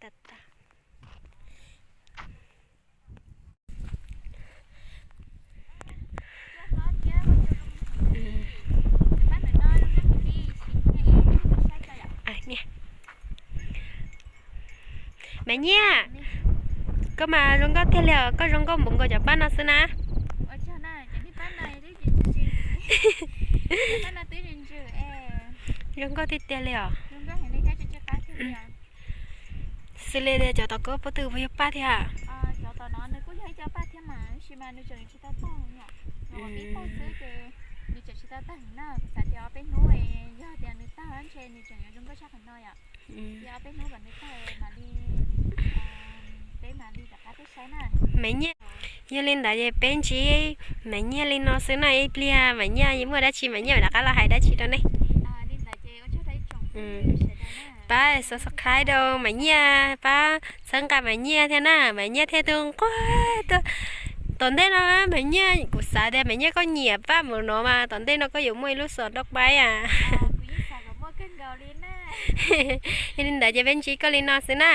tas tas. Maiv Nyiaj, koj mas zoo nkauj tiag li os, koj zoo nkauj npaum nkaus cov paj no xwb na. Zoo nkauj tiag tiag li os. Xws li tias cov tom koj puab twg puas yog paj thiab? Maiv Nyiaj, yog li ntawd ces peb ntsib Maiv Nyiaj li no xwb na, ib pliag Maiv Nyiaj muaj dab tsi Maiv Nyiaj mam rov qab los hais dab tsi rau nej. Pab subscribe rau Maiv Nyiaj, pab txhawb nqa Maiv Nyiaj thiab na, Maiv Nyiaj thiaj tu nquag tuaj. Tom ntej no Maiv Nyiaj, kuv xav tias Maiv Nyiaj koj nyiam paj mus no mas tom ntej no koj yuav muaj ib lub xos nroj paib a. Yog li ntawd ces peb ntsib koj li no xwb na.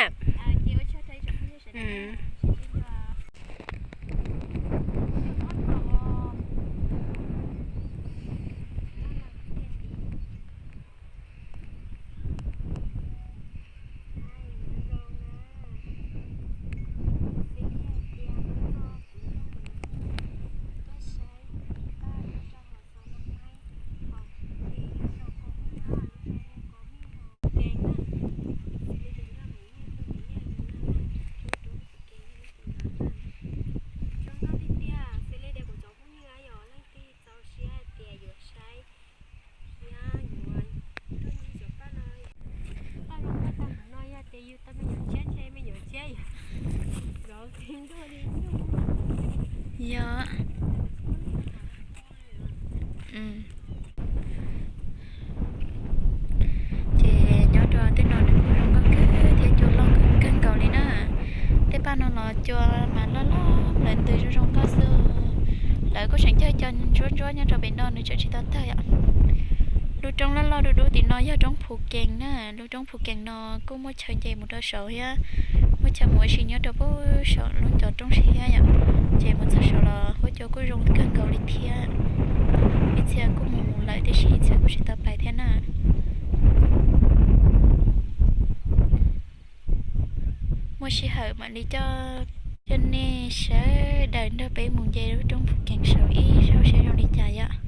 Yog. Ces nyob rau tej no nws kuj zoo nkauj kawg thiab cua loj kawg nkaus li na. Tej paj no los cua mas loj loj plaws ntws zoo zoo nkauj xwb. Lawv kuj tseem cog cov ntsuab ntsuab nyob rau pem no nws tseem tsis tau tawg yom. Lub roob loj loj dub dub tim no yog roob Phu Kees na, lub roob Phu Kees no kuj muaj chaw nce mus rau saud thiab, muaj chaw mus ua si nyob rau pem saum lub ncov roob siab yom. Ces mus txog saud los huab cua kuj zoo kawg nkaus li thiab. Ib txhia kuj mus mus lawm tiam sis ib txhia kuj tsis tau pais thiab na. Muaj sij hawm mam li coj nej sawv daws nrog peb mus nce lub roob Phu Kees saud ib zaug saib zoo li cas yom.